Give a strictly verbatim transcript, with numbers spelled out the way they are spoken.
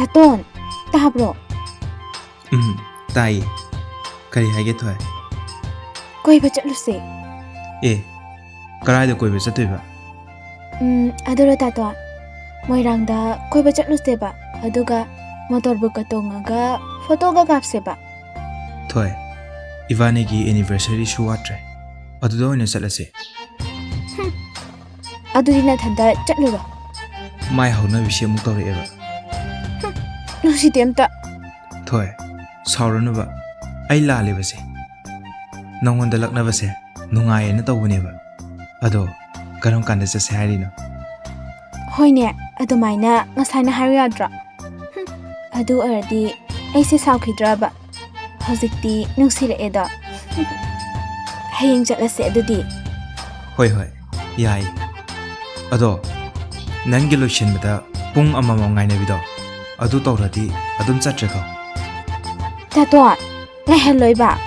ꯇꯥꯇꯣꯟ, ꯇꯥꯕ꯭ꯔꯣ? ꯎꯝ, ꯇꯥꯏꯌꯦ꯫ ꯀꯔꯤ ꯍꯥꯏꯒꯦ, ꯊꯣꯏ? ꯀꯣꯏꯕ ꯆꯠꯂꯨꯁꯦ꯫ ꯑꯦ, ꯀꯗꯥꯏꯗ ꯀꯣꯏꯕ ꯆꯠꯇꯣꯏꯕ? ꯎꯝ, ꯑꯗꯨꯔꯣ ꯇꯥꯇꯣꯟ, ꯃꯣꯏꯔꯥꯡꯗ ꯀꯣꯏꯕ ꯆꯠꯂꯨꯁꯦꯕ, ꯑꯗꯨꯒ ꯃꯣꯇꯣꯔ ꯕꯣꯠꯀ ꯇꯣꯡꯉꯒ ꯐꯣꯇꯣꯒ ꯀꯥꯞꯁꯦꯕ꯫ ꯊꯣꯏ, ꯏꯕꯥꯅꯤꯒꯤ ꯑꯦꯅꯤꯚꯔꯁꯔꯤꯁꯨ ꯋꯥꯠꯇ꯭ꯔꯦ, ꯑꯗꯨꯗ ꯑꯣꯏꯅ ꯆꯠꯂꯁꯦ꯫ ꯑꯗꯨꯗꯤ ꯅꯊꯟꯗ ꯆꯠꯂꯨꯔꯣ꯫ ꯃꯥꯏ ꯍꯧꯅꯕꯤꯁꯤ ꯑꯃꯨꯛ ꯇꯧꯔꯛꯑꯦꯕ꯫ ꯅꯨꯡꯁꯤꯗꯦ ꯑꯝꯇ꯫ ꯊꯣꯏ, ꯁꯥꯎꯔꯅꯨꯕ, ꯑꯩ ꯂꯥꯜꯂꯤꯕꯁꯦ꯫ ꯅꯪꯉꯣꯟꯗ ꯂꯛꯅꯕꯁꯦ ꯅꯨꯡꯉꯥꯏꯌꯦꯅ ꯇꯧꯕꯅꯦꯕ꯫ ꯑꯗꯣ ꯀꯔꯝ ꯀꯥꯟꯗ ꯆꯠꯁꯦ ꯍꯥꯏꯔꯤꯅꯣ? ꯍꯣꯏꯅꯦ, ꯑꯗꯨꯃꯥꯏꯅ ꯉꯁꯥꯏꯅ ꯍꯥꯏꯌꯨ ꯌꯥꯗ꯭ꯔꯣ? ꯍꯨꯝ, ꯑꯗꯨ ꯑꯣꯏꯔꯗꯤ ꯑꯩꯁꯦ ꯁꯥꯎꯈꯤꯗ꯭ꯔꯕ? ꯍꯧꯖꯤꯛꯇꯤ ꯅꯨꯡꯁꯤꯔꯛꯑꯦꯗꯣ꯫ ꯍꯌꯦꯡ ꯆꯠꯂꯁꯦ ꯑꯗꯨꯗꯤ꯫ ꯍꯣꯏ ꯍꯣꯏ, ꯌꯥꯏ꯫ ꯑꯗꯣ ꯅꯪꯒꯤ ꯂꯣꯏꯁꯤꯟꯕꯗ ꯄꯨꯡ ꯑꯃꯃꯝ ꯉꯥꯏꯅꯕꯤꯗꯣ, ꯑꯗꯨ ꯇꯧꯔꯗꯤ ꯑꯗꯨꯝ ꯆꯠꯇ꯭ꯔꯦꯀꯣ? ꯇꯥꯇꯣꯟ, ꯉꯥꯏꯍꯜꯂꯣꯏꯕ꯫